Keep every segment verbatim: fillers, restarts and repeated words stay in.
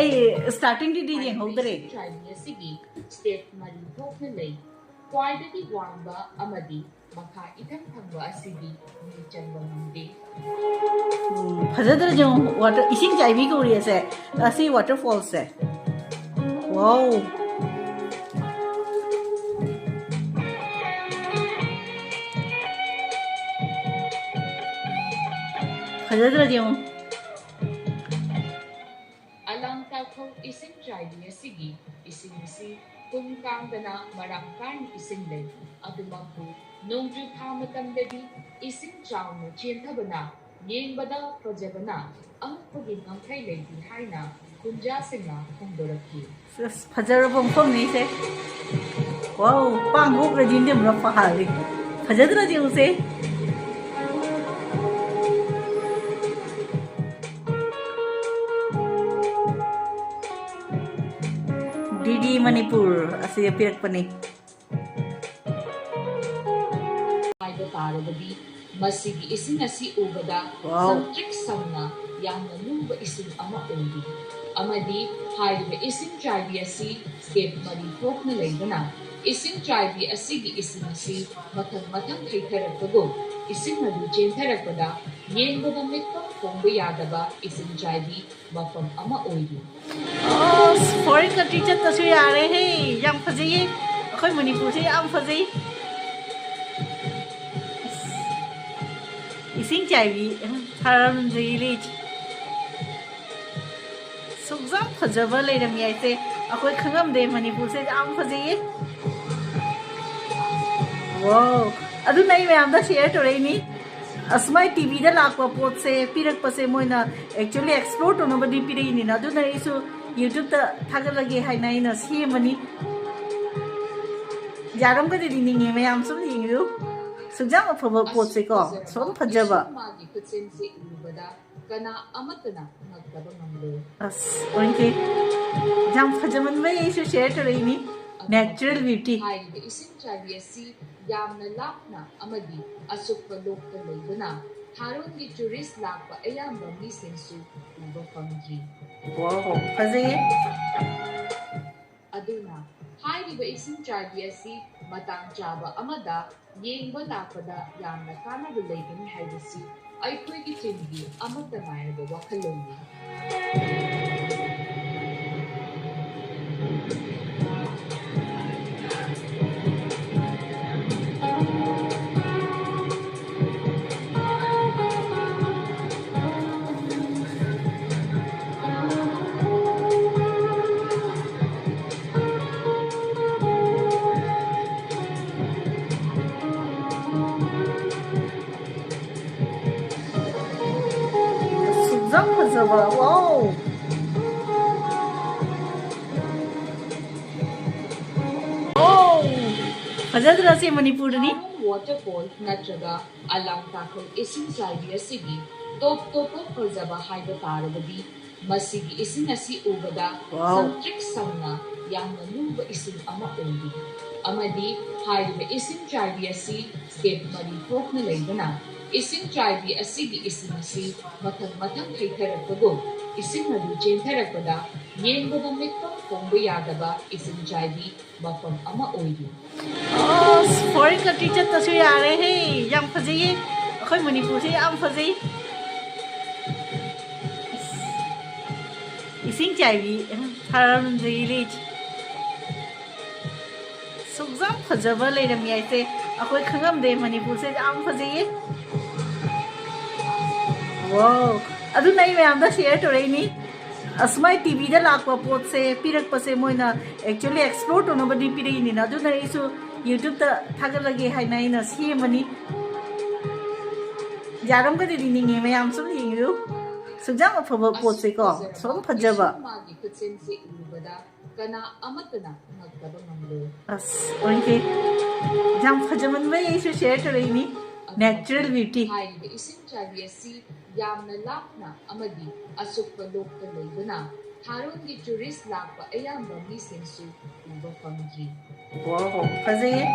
ꯑꯩ starting ꯗꯗꯤ ꯌꯦꯡꯍꯧꯗ꯭ꯔꯦ꯫ ꯏꯁꯤꯡ ꯆꯥꯏꯕꯤ ꯑꯁꯤꯒꯤ step ꯃꯔꯤ ꯊꯣꯛꯅ ꯂꯩ꯫ ꯈ꯭ꯋꯥꯏꯗꯒꯤ ꯋꯥꯡꯕ ꯑꯃꯗꯤ ꯃꯈꯥ ꯏꯊꯪ ꯊꯪꯕ ꯑꯁꯤꯗꯤ ꯃꯤ ꯆꯪꯕ ꯉꯝꯗꯦ꯫ ꯎꯝ, ꯐꯖꯗ꯭ꯔꯥ ꯌꯦꯡꯉꯨ, water, ꯏꯁꯤꯡ ꯆꯥꯏꯕꯤ ꯀꯧꯔꯤ ꯑꯁꯦ, ꯑꯁꯤ waterfall ꯁꯦ꯫ Wow꯫ ꯐꯖꯗ꯭ꯔꯥ ꯌꯦꯡꯉꯨ꯫ ꯑꯂꯥꯡ ꯇꯥꯈꯧ ꯏꯁꯤꯡ ꯆꯥꯏꯕꯤ ꯑꯁꯤꯒꯤ ꯏꯁꯤꯡ ꯑꯁꯤ ꯀꯨꯝ ꯀꯥꯡꯗꯅ ꯃꯔꯥꯡ ꯀꯥꯏꯅ ꯏꯁꯤꯡ ꯂꯩ꯫ ꯑꯗꯨꯃꯛꯄꯨ ꯅꯣꯡꯖꯨ ꯊꯥ ꯃꯇꯝꯗꯗꯤ ꯏꯁꯤꯡ ꯆꯥꯎꯅ ꯆꯦꯟꯊꯕꯅ ꯌꯦꯡꯕꯗ ꯐꯖꯕꯅ ꯑꯉꯛꯄꯒꯤ ꯉꯝꯈꯩ ꯂꯩꯇꯦ ꯍꯥꯏꯅ ꯈꯨꯟꯖꯥꯁꯤꯡꯅ ꯐꯣꯡꯗꯣꯔꯛꯈꯤ꯫ ꯑꯁ, ꯐꯖꯔꯕ ꯃꯐꯝꯅꯤ ꯁꯦ꯫ Wow, ꯄꯥꯡ ꯍꯧꯈ꯭ꯔꯗꯤ ꯅꯦꯝꯅ ꯐꯍꯜꯂꯤ꯫ ꯐꯖꯗ꯭ꯔꯗꯤ ꯎꯁꯦ꯫ ꯗꯤ ꯗꯤ ꯃꯅꯤꯄꯨꯔ ꯑꯁꯤꯗ ꯄꯤꯔꯛꯄꯅꯤ꯫ ꯍꯥꯏꯕ ꯇꯥꯔꯕꯗꯤ ꯃꯁꯤꯒꯤ ꯏꯁꯤꯡ ꯑꯁꯤ ꯎꯕꯗ Wow. ꯁꯪꯇ꯭ꯔꯤꯛ ꯁꯪꯅ ꯌꯥꯝꯅ ꯂꯨꯕ ꯏꯁꯤꯡ ꯑꯃ ꯑꯣꯏꯔꯤ꯫ ꯑꯃꯗꯤ ꯍꯥꯏꯔꯤꯕ ꯏꯁꯤꯡ ꯆꯥꯏꯕꯤ ꯑꯁꯤ step ꯃꯔꯤ ꯊꯣꯛꯅ ꯂꯩꯕꯅ ꯏꯁꯤꯡ ꯆꯥꯏꯕꯤ ꯑꯁꯤꯒꯤ ꯏꯁꯤꯡ ꯑꯁꯤ ꯃꯊꯪ ꯃꯊꯪ ꯊꯩꯊꯔꯛꯄꯒꯨꯝ ꯏꯁꯤꯡ ꯑꯗꯨ ꯆꯦꯟꯊꯔꯛꯄꯗ ꯌꯦꯡꯕꯗ ꯃꯤꯠꯄ ꯐꯣꯡꯕ ꯌꯥꯗꯕ ꯏꯁꯤꯡ ꯆꯥꯏꯕꯤ ꯃꯐꯝ ꯑꯃ ꯑꯣꯏꯔꯤ꯫ ꯑꯁ, foreign country ꯆꯠꯇꯁꯨ ꯌꯥꯔꯦꯍꯦ꯫ ꯌꯥꯝ ꯐꯖꯩꯌꯦ꯫ ꯑꯩꯈꯣꯏ ꯃꯅꯤꯄꯨꯔꯁꯦ ꯌꯥꯝ ꯐꯖꯩ꯫ ꯑꯁ, ꯏꯁꯤꯡ ꯆꯥꯏꯕꯤ ꯊꯥꯔꯝꯖꯩ ꯂꯩ꯫ ꯁꯨꯛ ꯌꯥꯝ ꯐꯖꯕ ꯂꯩꯔꯝꯃꯤ ꯍꯥꯏꯁꯦ ꯑꯩꯈꯣꯏ ꯈꯪꯉꯝꯗꯦ꯫ ꯃꯅꯤꯄꯨꯔꯁꯦ ꯌꯥꯝ ꯐꯖꯩꯌꯦ꯫ Wow. ꯑꯗꯨꯅ ꯑꯩ ꯃꯌꯥꯝꯗ share ꯇꯧꯔꯛꯏꯅꯤ꯫ ꯑꯁꯨꯃꯥꯏ ꯇꯤꯚꯤꯗ ꯂꯥꯛꯄ ꯄꯣꯠꯁꯦ ꯄꯤꯔꯛꯄꯁꯦ ꯃꯣꯏꯅ actually explore ꯇꯧꯅꯕꯗꯤ ꯄꯤꯔꯛꯏꯅꯤꯅ, ꯑꯗꯨꯅ ꯑꯩꯁꯨ YouTube ꯇ ꯊꯥꯒꯠꯂꯒꯦ ꯍꯥꯏꯅ ꯑꯩꯅ ꯁꯦꯝꯕꯅꯤ꯫ ꯌꯥꯔꯝꯒꯗꯤ ꯅꯤꯡꯉꯦ ꯃꯌꯥꯝ ꯁꯨꯝ ꯌꯦꯡꯕꯤꯌꯨ꯫ ꯁꯨꯛ ꯌꯥꯝ ꯑꯐꯕ ꯄꯣꯠꯁꯦꯀꯣ, ꯁꯨꯝ ꯐꯖꯕ꯫ ꯏꯁꯤꯡ ꯃꯥꯒꯤ ꯈꯨꯠꯁꯦꯝꯁꯤ ꯎꯕꯗ ꯀꯅꯥ ꯑꯃꯠꯇꯅ ꯉꯛꯇꯕ ꯉꯝꯂꯣꯏ꯫ ꯑꯁ, ꯑꯣꯏꯈꯤ꯫ ꯌꯥꯝ ꯐꯖꯃꯟꯕꯩ ꯑꯩꯁꯨ share ꯇꯧꯔꯛꯏꯅꯤ꯫ Natural beauty. ꯍꯥꯏꯔꯤꯕ ꯏꯁꯤꯡ ꯆꯥꯏꯕꯤ ꯑꯁꯤ ꯌꯥꯝꯅ ꯂꯥꯞꯅ ꯑꯃꯗꯤ ꯑꯁꯨꯛꯄ ꯂꯣꯛꯇ ꯂꯩꯕꯅ ꯊꯥꯔꯣꯟꯒꯤ ꯇꯨꯔꯤꯁ ꯂꯥꯛꯄ ꯑꯌꯥꯝꯕ ꯃꯤꯁꯤꯡꯁꯨ ꯎꯕ ꯐꯪꯗ꯭ꯔꯤ꯫ Wow, ꯐꯖꯩꯌꯦ꯫ ꯑꯗꯨꯅ ꯍꯥꯏꯔꯤꯕ ꯏꯁꯤꯡ ꯆꯥꯏꯕꯤ ꯑꯁꯤ ꯃꯇꯥꯡ ꯆꯥꯕ ꯑꯃꯗ ꯌꯦꯡꯕ ꯂꯥꯛꯄꯗ ꯌꯥꯝꯅ ꯀꯥꯟꯅꯕ ꯂꯩꯒꯅꯤ ꯍꯥꯏꯕꯁꯤ ꯑꯩꯈꯣꯏꯒꯤ ꯆꯤꯡꯒꯤ ꯑꯃꯠꯇ ꯉꯥꯏꯔꯕ ꯋꯥꯈꯜꯂꯣꯟꯅꯤ꯫ ꯌꯥꯝ ꯐꯖꯕ, wow! Oh! ꯐꯖꯗ꯭ꯔꯣ ꯁꯤ ꯃꯅꯤꯄꯨꯔꯗꯗꯤ? ꯋꯥꯇꯔꯐꯣꯜ ꯅꯠꯇ꯭ꯔꯒ ꯑꯂꯥꯡ ꯇꯥꯈꯜ ꯏꯁꯤꯡ ꯆꯥꯏꯕꯤ ꯑꯁꯤꯒꯤ ꯇꯣꯞ ꯇꯣꯞꯄ ꯐꯖꯕ ꯍꯥꯏꯕ ꯇꯥꯔꯕꯗꯤ ꯃꯁꯤꯒꯤ ꯏꯁꯤꯡ ꯑꯁꯤ ꯎꯕꯗ Wow. ꯁꯪꯇ꯭ꯔꯤꯛ ꯁꯪꯅ ꯌꯥꯝꯅ ꯂꯨꯕ ꯏꯁꯤꯡ ꯑꯃ ꯑꯣꯏꯔꯤ꯫ ꯑꯃꯗꯤ ꯍꯥꯏꯔꯤꯕ ꯏꯁꯤꯡ ꯆꯥꯏꯕꯤ ꯑꯁꯤ ꯁ꯭ꯇꯦꯞ ꯃꯔꯤ ꯊꯣꯛꯅ ꯂꯩꯕꯅ ꯏꯁꯤꯡ ꯆꯥꯏꯕꯤ ꯑꯁꯤꯒꯤ ꯏꯁꯤꯡ ꯑꯁꯤ ꯃꯊꯪ ꯃꯊꯪ ꯍꯩꯊꯔꯛꯄꯒꯨꯝ ꯏꯁꯤꯡ ꯑꯗꯨ ꯆꯦꯟꯊꯔꯛꯄꯗ ꯌꯦꯡꯕꯗ ꯃꯤꯠꯄꯪ ꯈꯣꯡꯕ ꯌꯥꯗꯕ ꯏꯁꯤꯡ ꯆꯥꯏꯕꯤ ꯃꯐꯝ ꯑꯃ ꯑꯣꯏꯔꯤ꯫ ꯑꯁ, ꯐꯣꯔꯦꯟ ꯀꯟꯇ꯭ꯔꯤ ꯆꯠꯇꯁꯨ ꯌꯥꯔꯦꯍꯦ꯫ ꯌꯥꯝ ꯐꯖꯩꯌꯦ꯫ ꯑꯩꯈꯣꯏ ꯃꯅꯤꯄꯨꯔꯁꯦ ꯌꯥꯝ ꯐꯖꯩ꯫ ꯏꯁꯤꯡ ꯆꯥꯏꯕꯤ ꯊꯥꯔꯝꯗ꯭ꯔꯤ ꯂꯩ꯫ ꯁꯨꯛꯌꯥꯝ ꯐꯖꯕ ꯂꯩꯔꯝꯃꯤ ꯍꯥꯏꯁꯦ ꯑꯩꯈꯣꯏ ꯈꯪꯉꯝꯗꯦ꯫ ꯃꯅꯤꯄꯨꯔꯁꯦ ꯌꯥꯝ ꯐꯖꯩꯌꯦ꯫ Wow! ꯑꯗꯨꯅ ꯑꯩ ꯃꯌꯥꯝꯗ ꯁꯤꯌꯔ ꯇꯧꯔꯛꯏꯅꯤ꯫ ꯑꯁꯨꯃꯥꯏ ꯇꯤꯚꯤꯗ ꯂꯥꯛꯄ ꯄꯣꯠꯁꯦ ꯄꯤꯔꯛꯄꯁꯦ ꯃꯣꯏꯅ ꯑꯦꯛꯆꯨꯋꯦꯂꯤ ꯑꯦꯛꯁꯄ꯭ꯂꯣꯔ ꯇꯧꯅꯕꯗꯤ ꯄꯤꯔꯛꯏꯅꯤꯅ, ꯑꯗꯨꯅ ꯑꯩꯁꯨ ꯌꯨꯇ꯭ꯌꯨꯕꯇ ꯊꯥꯒꯠꯂꯒꯦ ꯍꯥꯏꯅ ꯑꯩꯅ ꯁꯦꯝꯕꯅꯤ꯫ ꯌꯥꯔꯝꯒꯗꯤ ꯅꯤꯡꯉꯦ ꯃꯌꯥꯝ ꯁꯨꯝ ꯌꯦꯡꯕꯤꯌꯨ꯫ ꯁꯨꯛꯌꯥꯝ ꯑꯐꯕ ꯄꯣꯠꯁꯦꯀꯣ, ꯁꯨꯝ ꯐꯖꯕ꯫ ꯃꯥꯒꯤ ꯈꯨꯠꯁꯦꯝꯁꯦ ꯎꯕꯗ ꯀꯅꯥ ꯑꯃꯠꯇꯅ ꯉꯛꯇꯕ ꯉꯝꯂꯣꯏ꯫ ꯑꯁ, ꯑꯣꯏꯗꯦ꯫ ꯌꯥꯝ ꯐꯖꯃꯟꯕꯩ ꯑꯩꯁꯨ ꯁꯤꯌꯔ ꯇꯧꯔꯛꯏꯅꯤ꯫ Natural beauty. ꯍꯥꯏꯔꯤꯕ ꯏꯁꯤꯡ ꯆꯥꯏꯕꯤ ꯑꯁꯤ ꯌꯥꯝꯅ ꯂꯥꯞꯅ ꯑꯃꯗꯤ ꯑꯁꯨꯛꯄ ꯂꯣꯛꯇ ꯂꯩꯕꯅ ꯊꯥꯔꯣꯟꯒꯤ ꯇꯨꯔꯤꯁ ꯂꯥꯛꯄ ꯑꯌꯥꯝꯕ ꯃꯤꯁꯤꯡꯁꯨ ꯎꯕ ꯐꯪꯗ꯭ꯔꯤ꯫ Wow, ꯐꯖꯩꯌꯦ꯫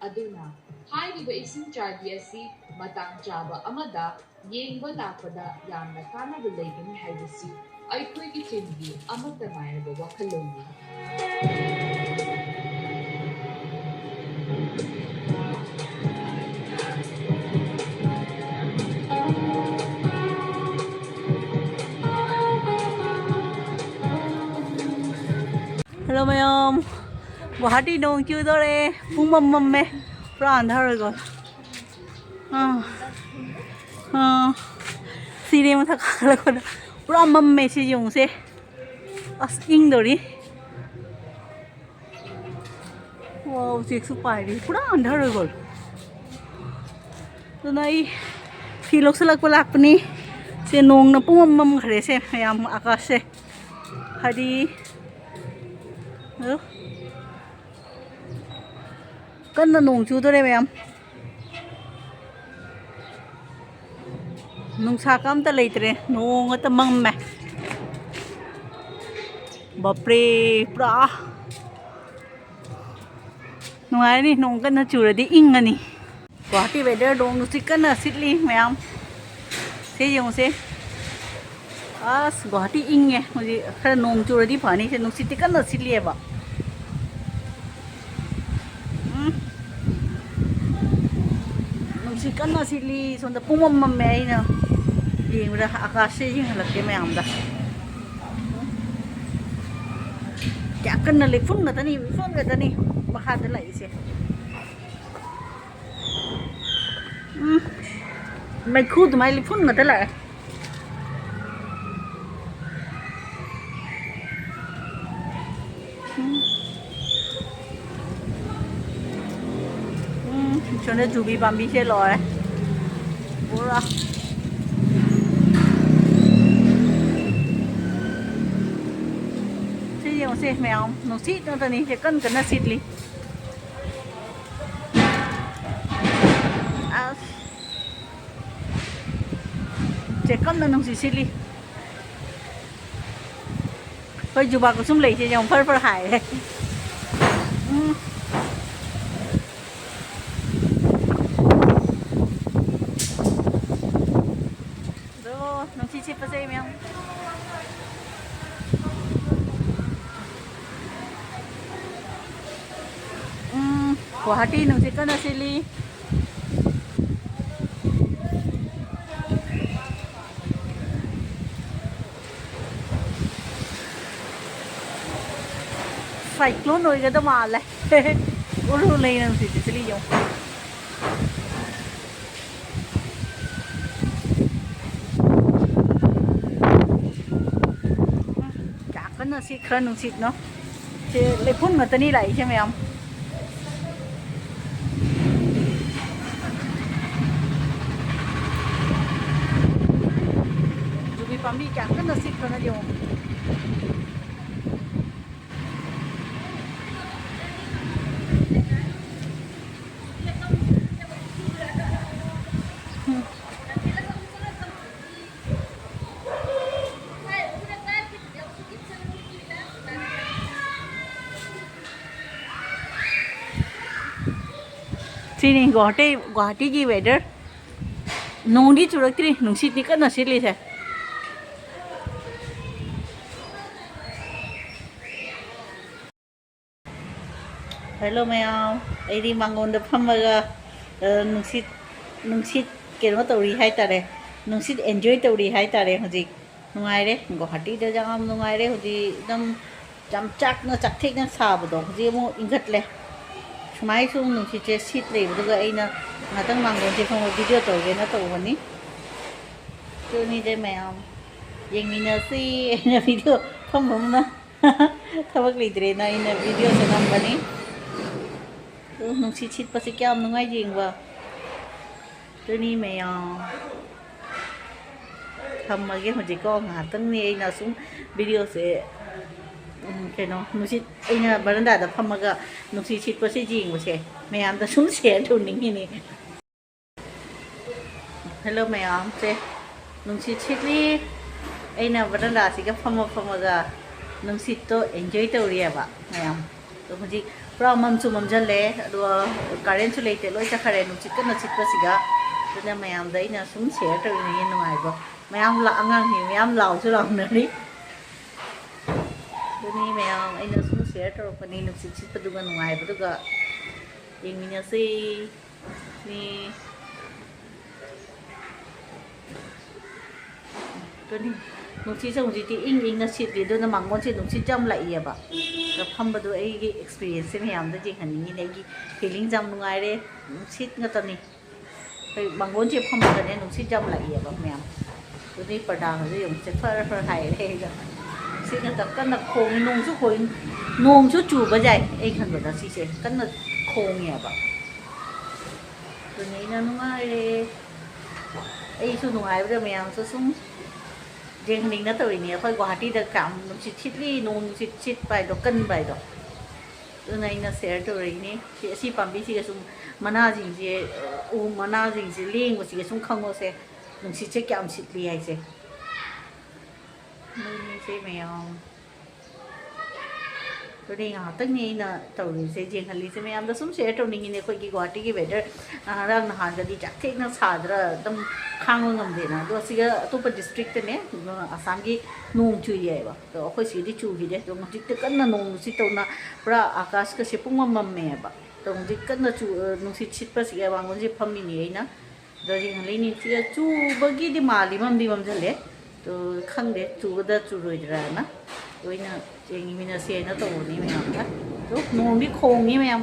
ꯑꯗꯨꯅ ꯍꯥꯏꯔꯤꯕ ꯏꯁꯤꯡ ꯆꯥꯏꯕꯤ ꯑꯁꯤ ꯃꯇꯥꯡ ꯆꯥꯕ ꯑꯃꯗ ꯌꯦꯡꯕ ꯂꯥꯛꯄꯗ ꯌꯥꯝꯅ ꯀꯥꯟꯅꯕ ꯂꯩꯒꯅꯤ ꯍꯥꯏꯕꯁꯤ ꯑꯩꯈꯣꯏꯒꯤ ꯇꯤꯝꯒꯤ ꯑꯃꯠꯇ ꯉꯥꯏꯔꯕ ꯋꯥꯈꯜꯂꯣꯟꯅꯤ꯫ Hello ꯃꯌꯥꯝ, ꯒꯨꯋꯥꯍꯥꯇꯤ ꯅꯣꯡ ꯆꯨꯗꯣꯔꯦ꯫ ꯄꯨꯡ ꯃꯝ ꯃꯝꯃꯦ, ꯄꯨꯔꯥ ꯑꯟꯙꯔ ꯑꯣꯏꯒꯣ꯫ ꯑꯥ, ꯑꯥ, ꯁꯤꯔꯦ ꯃꯊꯛ ꯀꯥꯈꯠꯂꯛꯄꯗ꯫ ꯄꯨꯔꯥ ꯃꯝꯃꯦ ꯁꯤ ꯌꯦꯡꯉꯨꯁꯦ꯫ ꯑꯁ, ꯏꯪꯗꯧꯔꯤ꯫ ꯋꯥ, ꯎꯆꯦꯛꯁꯨ ꯄꯥꯏꯔꯤ꯫ ꯄꯨꯔꯥ ꯑꯟꯙꯔ ꯑꯣꯏꯒꯣꯜ꯫ ꯑꯗꯨꯅ ꯑꯩ ꯐꯤ ꯂꯧꯁꯤꯜꯂꯛꯄ ꯂꯥꯛꯄꯅꯤ꯫ ꯁꯦ, ꯅꯣꯡꯅ ꯄꯨꯡꯃꯝ ꯃꯝꯈ꯭ꯔꯦ ꯁꯦ ꯃꯌꯥꯝ, ꯑꯀꯥꯁꯁꯦ꯫ ꯍꯥꯏꯗꯤ, ꯑꯗꯣ ꯀꯟꯅ ꯅꯣꯡ ꯆꯨꯗꯣꯔꯦ ꯃꯌꯥꯝ꯫ ꯅꯨꯡꯁꯥꯒ ꯑꯝꯇ ꯂꯩꯇ꯭ꯔꯦ, ꯅꯣꯡ ꯉꯥꯛꯇ ꯃꯝꯃꯦ꯫ ꯕꯥꯞꯔꯦ, ꯄꯨꯔꯥ ꯅꯨꯡꯉꯥꯏꯔꯅꯤ, ꯅꯣꯡ ꯀꯟꯅ ꯆꯨꯔꯗꯤ ꯏꯪꯉꯅꯤ꯫ ꯒꯨꯋꯥꯍꯥꯇꯤ weather ꯅꯣꯡ ꯅꯨꯡꯁꯤꯠ ꯀꯟꯅ ꯁꯤꯠꯂꯤ ꯃꯌꯥꯝ꯫ ꯁꯤ ꯌꯦꯡꯉꯨꯁꯦ꯫ ꯑꯁ, ꯒꯨꯋꯥꯍꯥꯇꯤ ꯏꯪꯉꯦ ꯍꯧꯖꯤꯛ꯫ ꯈꯔ ꯅꯣꯡ ꯆꯨꯔꯗꯤ ꯐꯅꯤ꯫ ꯁꯦ, ꯅꯨꯡꯁꯤꯠꯇꯤ ꯀꯟꯅ ꯁꯤꯠꯂꯤꯑꯕ꯫ ꯎꯝ꯫ ꯅꯨꯡꯁꯤꯠ ꯀꯟꯅ ꯁꯤꯠꯂꯤ꯫ ꯁꯣꯝꯗ ꯄꯨꯡꯃꯝ ꯃꯝꯃꯦ꯫ ꯑꯩꯅ ꯌꯦꯡꯕꯗ ꯑꯀꯥꯁꯁꯦ ꯌꯦꯡꯍꯜꯂꯛꯀꯦ ꯃꯌꯥꯝꯗ꯫ ꯀꯌꯥ ꯀꯟꯅ ꯂꯩꯐꯨꯟ ꯉꯥꯛꯇꯅꯤ, ꯂꯩꯐꯨꯟ ꯉꯥꯛꯇꯅꯤ ꯃꯈꯥꯗ ꯂꯥꯛꯏꯁꯦ꯫ ꯎꯝ꯫ ꯃꯩꯈꯨ ꯑꯗꯨꯃꯥꯏꯅ ꯂꯩꯐꯨꯟ ꯉꯥꯛꯇ ꯂꯥꯛꯑꯦ꯫ ꯎꯝ꯫ ꯎꯝ, ꯁꯣꯝꯗ ꯖꯨꯕꯤ ꯄꯥꯝꯕꯤꯁꯦ ꯂꯣꯏꯔꯦ꯫ ꯄꯨꯔꯥ꯫ ꯁꯤ ꯌꯦꯡꯉꯨꯁꯦ ꯃꯌꯥꯝ, ꯅꯨꯡꯁꯤꯠ ꯉꯥꯛꯇꯅꯤ, ꯁꯦ ꯀꯟ ꯀꯟꯅ ꯁꯤꯠꯂꯤ꯫ ꯑꯁ꯫ ꯁꯦ ꯀꯟꯅ ꯅꯨꯡꯁꯤꯠ ꯁꯤꯠꯂꯤ꯫ ꯑꯩꯈꯣꯏ ꯖꯨꯕꯥ ꯀꯨꯁꯨꯝ ꯂꯩꯁꯦ ꯌꯦꯡꯉꯨ, ꯐꯔ ꯐꯔ ꯍꯥꯏꯔꯦ꯫ ꯎꯝ꯫ ꯎꯝ, ꯒꯨꯋꯥꯍꯥꯇꯤ ꯅꯨꯡꯁꯤꯠ ꯀꯟꯅ ꯁꯤꯠꯂꯤ꯫ Cyclone ꯑꯣꯏꯒꯗ ꯃꯥꯜꯂꯦ꯫ ꯎꯔꯨ ꯂꯩ ꯅꯨꯡꯁꯤꯠꯁꯦ ꯁꯤꯠꯂꯤ ꯌꯦꯡꯉꯨ꯫ ꯀꯌꯥ ꯀꯟꯅ ꯁꯤꯠꯈ꯭ꯔ ꯅꯨꯡꯁꯤꯠꯅꯣ꯫ ꯁꯦ ꯂꯩꯐꯝ ꯉꯥꯛꯇꯅꯤ ꯂꯥꯛꯏꯁꯦ ꯃꯌꯥꯝ꯫ ꯌꯨꯕꯤ ꯄꯥꯝꯕꯤ ꯀꯌꯥ ꯀꯟꯅ ꯁꯤꯠꯈ꯭ꯔꯅꯣ ꯌꯦꯡꯉꯣ꯫ ꯁꯤꯅꯤ ꯒꯨꯋꯥꯍꯥꯇꯤ, ꯒꯨꯋꯥꯍꯥꯇꯤꯒꯤ weather꯫ ꯅꯣꯡꯗꯤ ꯆꯨꯔꯛꯇ꯭ꯔꯤ, ꯅꯨꯡꯁꯤꯠꯇꯤ ꯀꯟꯅ ꯁꯤꯠꯂꯤꯁꯦ꯫ Hello ꯃꯌꯥꯝ, ꯑꯩꯗꯤ ꯃꯥꯡꯒꯣꯟꯗ ꯐꯝꯃꯒ, ꯑ, ꯅꯨꯡꯁꯤꯠ, ꯅꯨꯡꯁꯤꯠ ꯀꯩꯅꯣ ꯇꯧꯔꯤ ꯍꯥꯏꯇꯥꯔꯦ, ꯅꯨꯡꯁꯤꯠ enjoy ꯇꯧꯔꯤ ꯍꯥꯏꯇꯥꯔꯦ ꯍꯧꯖꯤꯛ꯫ ꯅꯨꯡꯉꯥꯏꯔꯦ, ꯒꯨꯋꯥꯍꯥꯇꯤꯗ ꯌꯥꯝ ꯅꯨꯡꯉꯥꯏꯔꯦ ꯍꯧꯖꯤꯛ, ꯑꯗꯨꯝ ꯌꯥꯝ ꯆꯥꯛꯅ ꯆꯥꯛꯊꯦꯛꯅ ꯁꯥꯕꯗꯣ ꯍꯧꯖꯤꯛ ꯑꯃꯨꯛ ꯏꯪꯈꯠꯂꯦ꯫ ꯁꯨꯃꯥꯏ ꯁꯨꯝ ꯅꯨꯡꯁꯤꯠꯁꯦ ꯁꯤꯠ ꯂꯩꯕꯗꯨꯒ ꯑꯩꯅ ꯉꯥꯛꯇꯪ ꯃꯥꯡꯒꯣꯟꯁꯦ ꯐꯝꯃ video ꯇꯧꯒꯦꯅ ꯇꯧꯕꯅꯤ꯫ ꯑꯗꯨꯅꯤꯗ ꯃꯌꯥꯝ ꯌꯦꯡꯃꯤꯟꯅꯁꯤ꯫ ꯑꯩꯅ video ꯐꯝ ꯐꯝꯅ ꯊꯕꯛ ꯂꯩꯇ꯭ꯔꯦꯅ ꯑꯩꯅ videoꯁꯦ ꯅꯝꯕꯅꯤ꯫ ꯑꯗꯨ ꯅꯨꯡꯁꯤꯠ ꯁꯤꯠꯄꯁꯦ ꯀꯌꯥꯝ ꯅꯨꯡꯉꯥꯏ ꯌꯦꯡꯕ꯫ ꯑꯗꯨꯅꯤ ꯃꯌꯥꯝ꯫ ꯊꯝꯃꯒꯦ ꯍꯧꯖꯤꯛꯀꯣ, ꯉꯥꯏꯍꯥꯛꯇꯪꯅꯤ ꯑꯩꯅ ꯁꯨꯝ videoꯁꯦ, ꯎꯝ, ꯀꯩꯅꯣ, ꯅꯨꯡꯁꯤꯠ, ꯑꯩꯅ verandaꯗ ꯐꯝꯃꯒ ꯅꯨꯡꯁꯤꯠ ꯁꯤꯠꯄꯁꯦ ꯌꯦꯡꯕꯁꯦ ꯃꯌꯥꯝꯗ ꯁꯨꯝ share ꯇꯧꯅꯤꯡꯉꯤꯅꯦ꯫ Hello ꯃꯌꯥꯝꯁꯦ, ꯅꯨꯡꯁꯤꯠ ꯁꯤꯠꯂꯤ꯫ ꯑꯩꯅ verandaꯁꯤꯒ ꯐꯝꯃ ꯐꯝꯃꯒ ꯅꯨꯡꯁꯤꯠꯇꯣ enjoy ꯇꯧꯔꯤꯑꯕ ꯃꯌꯥꯝ꯫ ꯑꯗꯣ ꯍꯧꯖꯤꯛ ꯄꯨꯔꯥ ꯃꯝꯁꯨ ꯃꯝꯁꯤꯜꯂꯦ, ꯑꯗꯨꯒ currentꯁꯨ ꯂꯩꯇꯦ, ꯂꯣꯏ ꯆꯠꯈꯔꯦ ꯅꯨꯡꯁꯤꯠ ꯀꯟꯅ ꯁꯤꯠꯄꯁꯤꯒ꯫ ꯑꯗꯨꯅ ꯃꯌꯥꯝꯗ ꯑꯩꯅ ꯁꯨꯝ share ꯇꯧꯔꯤꯅꯦ ꯅꯨꯡꯉꯥꯏꯕ꯫ ꯃꯌꯥꯝ ꯂꯥ-, ꯑꯉꯥꯡꯁꯤꯡ ꯃꯌꯥꯝ ꯂꯥꯎꯁꯨ ꯂꯥꯎꯅꯔꯤ꯫ ꯑꯗꯨꯅꯤ ꯃꯌꯥꯝ, ꯑꯩꯅ ꯁꯨꯝ ꯁꯤꯌꯔ ꯇꯧꯔꯛꯄꯅꯤ, ꯅꯨꯡꯁꯤꯠ ꯁꯤꯠꯄꯗꯨꯒ ꯅꯨꯡꯉꯥꯏꯕꯗꯨꯒ ꯌꯦꯡꯃꯤꯟꯅꯁꯤ꯫ ꯅꯤ꯫ ꯑꯗꯨꯅꯤ, ꯅꯨꯡꯁꯤꯠꯁꯦ ꯍꯧꯖꯤꯛꯇꯤ ꯏꯪ ꯏꯪꯅ ꯁꯤꯠꯂꯤ, ꯑꯗꯨꯅ ꯃꯥꯡꯒꯣꯟꯁꯦ ꯅꯨꯡꯁꯤꯠ ꯌꯥꯝ ꯂꯥꯛꯏꯑꯕ꯫ ꯑꯗ ꯐꯝꯕꯗꯣ ꯑꯩꯒꯤ ꯑꯦꯛꯁꯄꯤꯔꯤꯌꯦꯟꯁꯁꯦ ꯃꯌꯥꯝꯗ ꯌꯦꯡꯍꯟꯅꯤꯡꯉꯤꯅꯦ, ꯑꯩꯒꯤ ꯐꯤꯂꯤꯡꯁ ꯌꯥꯝ ꯅꯨꯡꯉꯥꯏꯔꯦ, ꯅꯨꯡꯁꯤꯠ ꯉꯥꯛꯇꯅꯤ꯫ ꯑꯩꯈꯣꯏ ꯃꯥꯡꯒꯣꯟꯁꯦ ꯐꯝꯕꯗꯅꯦ ꯅꯨꯡꯁꯤꯠ ꯌꯥꯝ ꯂꯥꯛꯏꯑꯕ ꯃꯌꯥꯝ꯫ ꯑꯗꯨꯗꯩ ꯄꯔꯗꯥꯒꯁꯦ ꯌꯦꯡꯉꯨꯁꯦ, ꯐꯔ ꯐꯔ ꯍꯥꯏꯔꯦ ꯑꯩꯒ꯫ ꯅꯨꯡꯁꯤꯠ ꯉꯥꯛꯇ ꯀꯟꯅ ꯈꯣꯡꯉꯤ, ꯅꯣꯡꯁꯨ ꯈꯣꯡꯉꯤ, ꯅꯣꯡꯁꯨ ꯆꯨꯕ ꯌꯥꯏ꯫ ꯑꯩ ꯈꯟꯕꯗ ꯁꯤꯁꯦ ꯀꯟꯅ ꯈꯣꯡꯉꯦꯕ꯫ ꯑꯗꯨꯅ ꯑꯩꯅ ꯅꯨꯡꯉꯥꯏꯔꯦ꯫ ꯑꯩꯁꯨ ꯅꯨꯡꯉꯥꯏꯕꯗ ꯃꯌꯥꯝꯁꯨ ꯁꯨꯝ ꯌꯦꯡꯍꯟꯅꯤꯡꯅ ꯇꯧꯔꯤꯅꯦ꯫ ꯑꯩꯈꯣꯏ ꯒꯨꯋꯥꯍꯥꯇꯤꯗ ꯀꯌꯥꯝ ꯅꯨꯡꯁꯤꯠ ꯁꯤꯠꯂꯤ, ꯅꯣꯡ ꯅꯨꯡꯁꯤꯠ ꯁꯤꯠꯄ ꯍꯥꯏꯗꯣ, ꯀꯟꯕ ꯍꯥꯏꯗꯣ꯫ ꯑꯗꯨꯅ ꯑꯩꯅ ꯁꯤꯌꯔ ꯇꯧꯔꯛꯏꯅꯦ꯫ ꯁꯤ, ꯑꯁꯤ ꯄꯥꯝꯕꯤꯁꯤꯒ ꯁꯨꯝ ꯃꯅꯥꯁꯤꯡꯁꯦ, ꯎ ꯃꯅꯥꯁꯤꯡꯁꯦ ꯂꯦꯡꯕꯁꯤꯒ ꯁꯨꯝ ꯈꯪꯉꯣꯁꯦ, ꯅꯨꯡꯁꯤꯠꯁꯦ ꯀꯌꯥꯝ ꯁꯤꯠꯂꯤ ꯍꯥꯏꯁꯦ꯫ ꯑꯗꯨꯅꯤꯁꯦ ꯃꯌꯥꯝ꯫ ꯑꯗꯨꯅꯦ ꯉꯥꯏꯍꯥꯛꯇꯪꯅꯤ ꯑꯩꯅ ꯇꯧꯔꯤꯁꯦ, ꯌꯦꯡꯍꯜꯂꯤꯁꯦ ꯃꯌꯥꯝꯗ꯫ ꯁꯨꯝ ꯁꯤꯌꯔ ꯇꯧꯅꯤꯡꯉꯤꯅꯦ꯫ ꯑꯩꯈꯣꯏꯒꯤ ꯒꯨꯋꯥꯍꯥꯇꯤꯒꯤ ꯋꯦꯗꯔ ꯉꯔꯥꯡ ꯅꯍꯥꯟꯒꯗꯤ ꯌꯥꯝ ꯊꯤꯅ ꯁꯥꯗ꯭ꯔꯥ, ꯑꯗꯨꯝ ꯈꯥꯡꯕ ꯉꯝꯗꯦꯅ꯫ ꯑꯗꯣ ꯑꯁꯤꯒ ꯑꯇꯣꯞꯄ ꯗꯤꯁꯇ꯭ꯔꯤꯛꯇꯅꯦ, ꯑꯁꯥꯝꯒꯤ ꯅꯣꯡ ꯆꯨꯏꯌꯦꯕ꯫ ꯑꯗꯣ ꯑꯩꯈꯣꯏ ꯁꯤꯗꯗꯤ ꯆꯨꯈꯤꯗꯦ꯫ ꯑꯗꯣ ꯍꯧꯖꯤꯛꯇꯤ ꯀꯟꯅ ꯅꯣꯡ ꯅꯨꯡꯁꯤꯠ ꯇꯧꯅ ꯄꯨꯔꯥ ꯑꯥꯀꯥꯁꯀꯁꯦ ꯄꯨꯡꯃꯝ ꯃꯝꯃꯦꯕ꯫ ꯑꯗꯣ ꯍꯧꯖꯤꯛ ꯀꯟꯅ ꯆꯨ-, ꯅꯨꯡꯁꯤꯠ ꯁꯤꯠꯄꯁꯤꯒ ꯃꯥꯡꯒꯣꯟꯁꯦ ꯐꯝꯃꯤꯅꯦ ꯑꯩꯅ꯫ ꯑꯗꯣ ꯌꯦꯡꯍꯜꯂꯤꯅꯤ꯫ ꯁꯤꯗ ꯆꯨꯕꯒꯤꯗꯤ ꯃꯥꯜꯂꯤ, ꯃꯝꯗꯤ ꯃꯝꯁꯤꯜꯂꯦ꯫ ꯑꯗꯣ ꯈꯪꯗꯦ ꯆꯨꯒꯗ꯭ꯔꯥ ꯆꯨꯔꯣꯏꯗ꯭ꯔꯥꯅ꯫ ꯂꯣꯏꯅ ꯌꯦꯡꯃꯤꯟꯅꯁꯦꯅ ꯇꯧꯕꯅꯤ ꯃꯌꯥꯝꯒ꯫ ꯑꯗꯣ ꯅꯣꯡꯗꯤ ꯈꯣꯡꯉꯤ ꯃꯌꯥꯝ꯫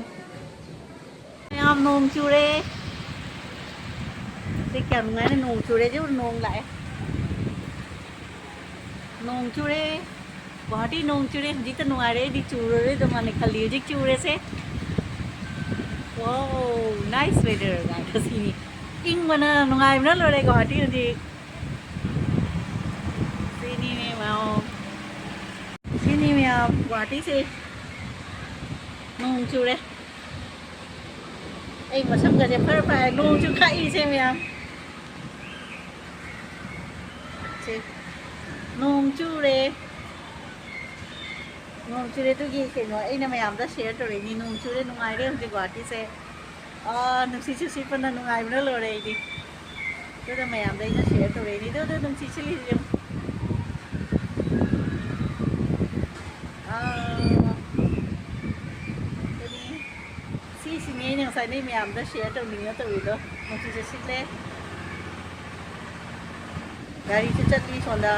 ꯃꯌꯥꯝ ꯅꯣꯡ ꯆꯨꯔꯦ꯫ ꯁꯤ ꯀꯌꯥꯝ ꯅꯨꯡꯉꯥꯏꯅ ꯅꯣꯡ ꯆꯨꯔꯦ꯫ ꯁꯤ ꯅꯣꯡ ꯂꯥꯛꯑꯦ꯫ ꯅꯣꯡ ꯆꯨꯔꯦ꯫ ꯒꯨꯋꯥꯍꯥꯇꯤ ꯅꯣꯡ ꯆꯨꯔꯦ꯫ ꯍꯧꯖꯤꯛꯇ ꯅꯨꯡꯉꯥꯏꯔꯦ꯫ ꯑꯩꯗꯤ ꯆꯨꯔꯔꯣꯏꯗꯧ ꯃꯥꯜꯂꯦ ꯈꯜꯂꯤ꯫ ꯍꯧꯖꯤꯛ ꯆꯨꯔꯦꯁꯦ꯫ Wow, nice weather ꯀꯥꯏꯅ ꯁꯤꯅꯤ꯫ ꯏꯪꯕꯅ ꯅꯨꯡꯉꯥꯏꯕꯅ ꯂꯣꯏꯔꯦ ꯒꯨꯋꯥꯍꯥꯇꯤ ꯍꯧꯖꯤꯛ꯫ ꯁꯤꯅꯤ ꯃꯌꯥꯝ꯫ ꯁꯤꯅꯤ ꯃꯌꯥꯝ, ꯒꯨꯋꯥꯍꯥꯇꯤꯁꯦ ꯅꯣꯡ ꯆꯨꯔꯦ꯫ ꯑꯩ ꯃꯁꯝꯒꯁꯦ ꯐꯔ ꯐꯔ ꯅꯣꯡ ꯆꯨ ꯈꯥꯛꯏꯁꯦ ꯃꯌꯥꯝ꯫ ꯁꯦ, ꯅꯣꯡ ꯆꯨꯔꯦ꯫ ꯅꯣꯡ ꯆꯨꯔꯦ, ꯑꯗꯨꯒꯤ ꯀꯩꯅꯣ ꯑꯩꯅ ꯃꯌꯥꯝꯗ ꯁꯤꯌꯔ ꯇꯧꯔꯛꯏꯅꯤ꯫ ꯅꯣꯡ ꯆꯨꯔꯦ, ꯅꯨꯡꯉꯥꯏꯔꯦ ꯍꯧꯖꯤꯛ ꯒꯨꯋꯥꯍꯥꯇꯤꯁꯦ꯫ ꯑꯥ, ꯅꯨꯡꯁꯤꯠꯁꯨ ꯁꯤꯠꯄꯅ ꯅꯨꯡꯉꯥꯏꯕꯅ ꯂꯣꯏꯔꯦ ꯑꯩꯗꯤ꯫ ꯑꯗꯨꯗ ꯃꯌꯥꯝꯗ ꯑꯩꯅ ꯁꯤꯌꯔ ꯇꯧꯔꯛꯏꯅꯤ꯫ ꯑꯗꯨ, ꯑꯗꯨ ꯅꯨꯡꯁꯤꯠ ꯁꯤꯠꯂꯤꯁꯦ ꯌꯦꯡꯉꯨ꯫ ꯑꯥ, ꯑꯗꯨꯅꯤ꯫ ꯁꯤꯁꯤꯅꯤ ꯑꯩꯅ ꯉꯁꯥꯏꯗꯩ ꯃꯌꯥꯝꯗ ꯁꯤꯌꯔ ꯇꯧꯅꯤꯡꯉ ꯇꯧꯔꯤꯗꯣ꯫ ꯅꯨꯡꯁꯤꯠꯁꯦ ꯁꯤꯠꯂꯦ꯫ ꯒꯥꯔꯤꯁꯨ ꯆꯠꯂꯤ ꯁꯣꯝꯗ꯫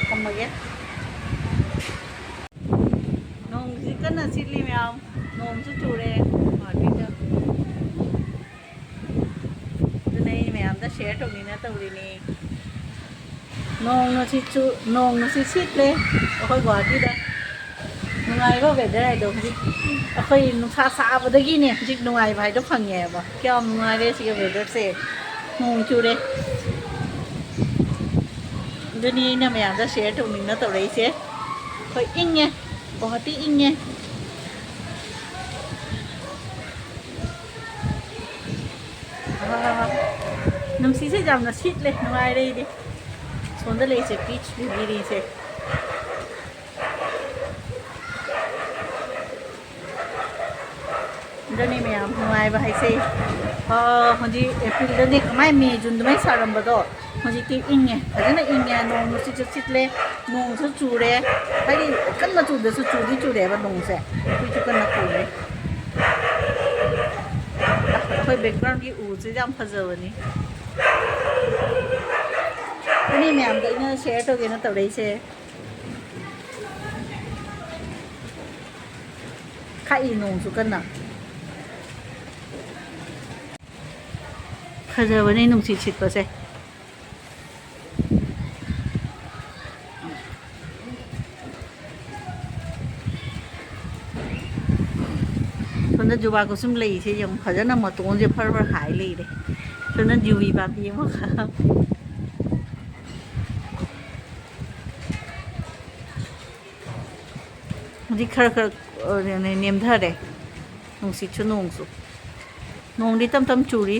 ꯊꯝꯃꯒꯦ꯫ ꯅꯣꯡꯁꯤ ꯀꯟꯅ ꯁꯤꯠꯂꯤ ꯃꯌꯥꯝ꯫ ꯅꯣꯡꯁꯨ ꯆꯨꯔꯦ ꯒꯨꯍꯥꯇꯤꯗ꯫ ꯑꯗꯨꯅ ꯑꯩ ꯃꯌꯥꯝꯗ ꯁꯤꯌꯔ ꯇꯧꯅꯤꯡꯅ ꯇꯧꯔꯤꯅꯤ꯫ ꯅꯣꯡ ꯅꯨꯡꯁꯤꯠꯁꯨ, ꯅꯣꯡ ꯅꯨꯡꯁꯤꯠ ꯁꯤꯠꯂꯦ ꯑꯩꯈꯣꯏ ꯒꯨꯍꯥꯇꯤꯗ꯫ ꯅꯨꯡꯉꯥꯏꯕ ꯋꯦꯗꯔ ꯍꯥꯏꯗꯣ ꯍꯧꯖꯤꯛ ꯑꯩꯈꯣꯏ ꯅꯨꯡꯁꯥ ꯁꯥꯕꯗꯒꯤꯅꯦ ꯍꯧꯖꯤꯛ ꯅꯨꯡꯉꯥꯏꯕ ꯍꯥꯏꯗꯣ ꯐꯪꯉꯦꯕ꯫ ꯀꯌꯥꯝ ꯅꯨꯡꯉꯥꯏꯔꯦ ꯁꯤꯒꯤ ꯋꯦꯗꯔꯁꯦ꯫ ꯅꯣꯡ ꯆꯨꯔꯦ꯫ ꯑꯗꯨꯅꯤ ꯑꯩꯅ ꯃꯌꯥꯝꯗ ꯁꯤꯌꯔ ꯇꯧꯅꯤꯡꯅ ꯇꯧꯔꯛꯏꯁꯦ꯫ ꯍꯣꯏ, ꯏꯪꯉꯦ꯫ ꯒꯨꯍꯥꯇꯤ ꯏꯪꯉꯦ꯫ ꯑꯥ, ꯅꯨꯡꯁꯤꯠꯁꯦ ꯌꯥꯝꯅ ꯁꯤꯠꯂꯦ, ꯅꯨꯡꯉꯥꯏꯔꯦ ꯑꯩꯗꯤ꯫ ꯁꯣꯝꯗ ꯂꯩꯔꯤꯁꯦ ꯄꯤꯆ ꯂꯤꯂꯤꯁꯦ꯫ ꯑꯗꯨꯅꯤ ꯃꯌꯥꯝ ꯅꯨꯡꯉꯥꯏꯕ ꯍꯥꯏꯁꯦ꯫ ꯑꯥ, ꯍꯧꯖꯤꯛ ꯑꯦꯄ꯭ꯔꯤꯜꯗꯗꯤ ꯀꯃꯥꯏ ꯃꯦ, ꯖꯨꯟ ꯑꯗꯨꯃꯥꯏꯅ ꯁꯥꯔꯝꯕꯗꯣ ꯍꯧꯖꯤꯛꯇꯤ ꯏꯪꯉꯦ, ꯐꯖꯅ ꯏꯪꯉꯦ꯫ ꯅꯣꯡ ꯅꯨꯡꯁꯤꯠꯁꯨ ꯁꯤꯠꯂꯦ, ꯅꯣꯡꯁꯨ ꯆꯨꯔꯦ꯫ ꯍꯥꯏꯗꯤ ꯀꯟꯅ ꯆꯨꯗ꯭ꯔꯁꯨ ꯆꯨꯗꯤ ꯆꯨꯔꯦꯕ ꯅꯣꯡꯁꯦ꯫ ꯑꯩꯈꯣꯏꯁꯨ ꯀꯟꯅ ꯆꯨꯔꯦ꯫ ꯑꯩꯈꯣꯏ ꯕꯦꯛꯒ꯭ꯔꯥꯎꯟꯒꯤ ꯎꯁꯦ ꯌꯥꯝ ꯐꯖꯕꯅꯤ꯫ ꯑꯗꯨꯅꯤ ꯃꯌꯥꯝꯗ ꯑꯩꯅ ꯁꯤꯌꯔ ꯇꯧꯒꯦꯅ ꯇꯧꯔꯛꯏꯁꯦ꯫ ꯈꯥꯛꯏ ꯅꯣꯡꯁꯨ ꯀꯟꯅ꯫ ꯐꯖꯕꯅꯦ ꯅꯨꯡꯁꯤꯠ ꯁꯤꯠꯄꯁꯦ꯫ ꯁꯣꯝꯗ ꯖꯨꯕꯥ ꯀꯨꯁꯨꯝ ꯂꯩꯁꯦ ꯌꯦꯡꯉꯨ, ꯐꯖꯅ ꯃꯇꯣꯟꯁꯦ ꯐꯔ ꯐꯔ ꯍꯥꯏ ꯂꯩꯔꯦ꯫ ꯁꯣꯝꯗ ꯖꯨꯕꯤ ꯄꯥꯝꯕꯤ ꯑꯃꯈꯛ꯫ ꯍꯧꯖꯤꯛ ꯈꯔ ꯈꯔ, ꯑ, ꯅꯦꯝꯊꯔꯦ ꯅꯨꯡꯁꯤꯠꯁꯨ ꯅꯣꯡꯁꯨ꯫ ꯅꯣꯡꯗꯤ ꯇꯞ ꯇꯞ ꯆꯨꯔꯤ꯫